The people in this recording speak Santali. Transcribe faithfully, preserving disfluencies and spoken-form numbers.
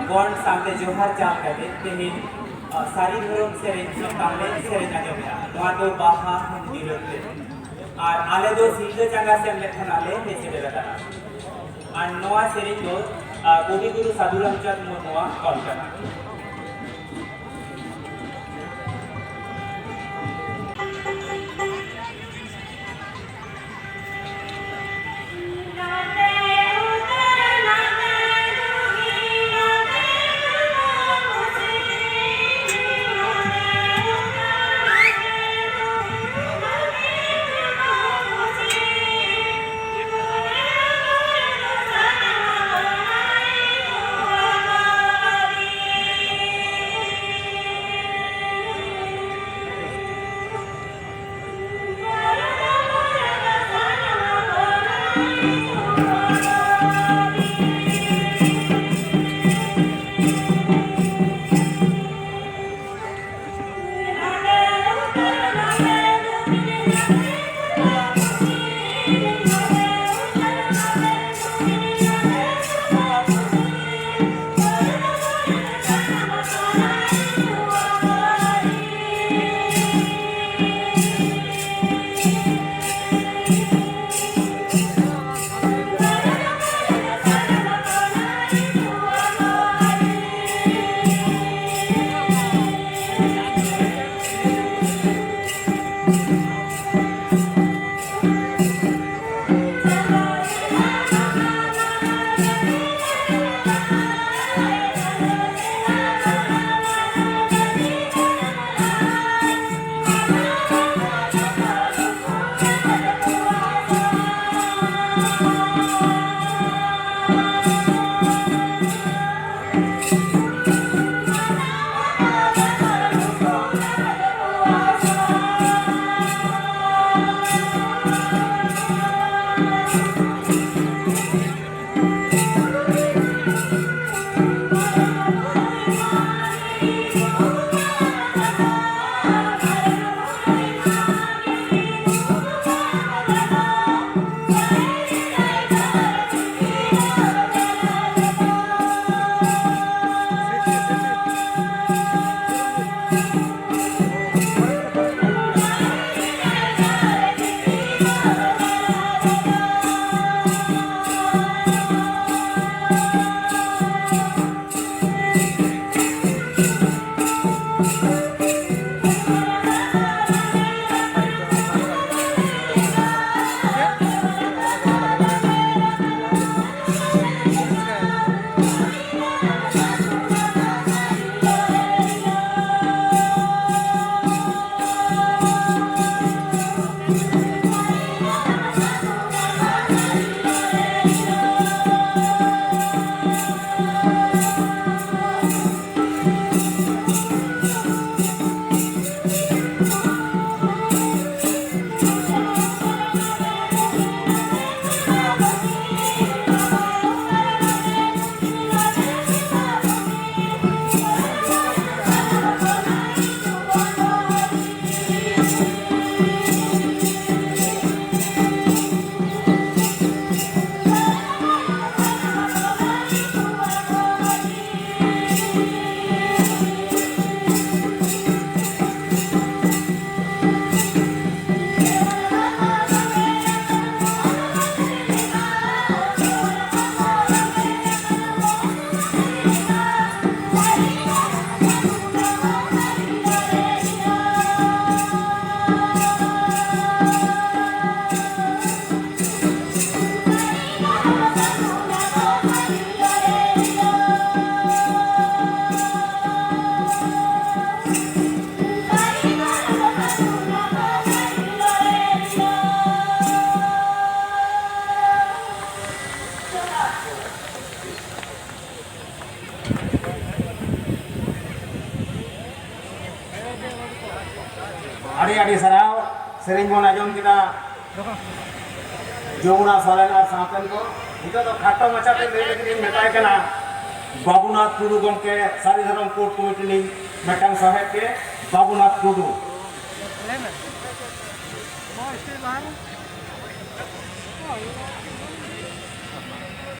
ᱜᱚᱸᱰ ᱥᱟᱶᱛᱮ ᱡᱚᱦᱟᱨ ᱪᱟᱞ ᱠᱟᱛᱮ ᱛᱮᱦᱮᱧ, ᱟ, ᱥᱟᱹᱨᱤ ᱫᱷᱚᱨᱚᱢ ᱥᱮᱨᱮᱧ ᱥᱟᱛᱟᱢ ᱞᱮ ᱥᱮᱨᱮᱧ ᱟᱸᱡᱚᱢᱮᱜᱼᱟ᱾ ᱱᱚᱣᱟ ᱫᱚ ᱵᱟᱦᱟ ᱦᱟᱺᱰᱤ ᱨᱟᱹᱥᱠᱟᱹ᱾ ᱟᱨ ᱟᱞᱮ ᱫᱚ ᱥᱤᱞᱫᱟᱹ ᱪᱟᱸᱜᱟ ᱥᱮᱢᱞᱮᱫ ᱠᱷᱚᱱᱟᱜ ᱞᱮ ᱦᱮᱡ ᱥᱮᱴᱮᱨ ᱟᱠᱟᱱᱟ᱾ ᱟᱨ ᱱᱚᱣᱟ ᱥᱮᱨᱮᱧ ᱫᱚ, ᱟ, ᱠᱚᱵᱤ ᱜᱩᱨᱩ ᱥᱟᱹᱫᱷᱩ ᱨᱟᱢᱪᱟᱸᱫᱽ ᱢᱩᱨᱢᱩᱣᱟᱜ ᱚᱞ ᱠᱟᱱᱟ᱾ ᱟᱹᱰᱤ ᱥᱟᱨᱦᱟᱣ᱾ ᱥᱮᱨᱮᱧ ᱵᱚᱱ ᱟᱸᱡᱚᱢ ᱠᱮᱫᱟ ᱡᱚᱢᱩᱱᱟ ᱥᱚᱨᱮᱱ ᱟᱨ ᱥᱟᱶᱛᱮᱱ ᱠᱚ᱾ ᱱᱤᱛᱚᱜ ᱫᱚ ᱠᱷᱟᱴᱚ ᱢᱟᱪᱷᱟᱛᱮ ᱞᱟᱹᱭ ᱞᱟᱹᱜᱤᱫ ᱤᱧ ᱢᱮᱛᱟᱭ ᱠᱟᱱᱟ ᱵᱟᱵᱩᱱᱟᱛᱷ ᱴᱩᱰᱩ ᱜᱚᱢᱠᱮ, ᱥᱟᱹᱨᱤ ᱫᱷᱚᱨᱚᱢ ᱠᱳᱰ ᱠᱚᱢᱤᱴᱤ ᱨᱤᱱᱤᱡ ᱢᱤᱫᱴᱟᱝ ᱥᱚᱦᱮᱫ ᱜᱮ, ᱵᱟᱵᱩᱱᱟᱛᱷ ᱴᱩᱰᱩ᱾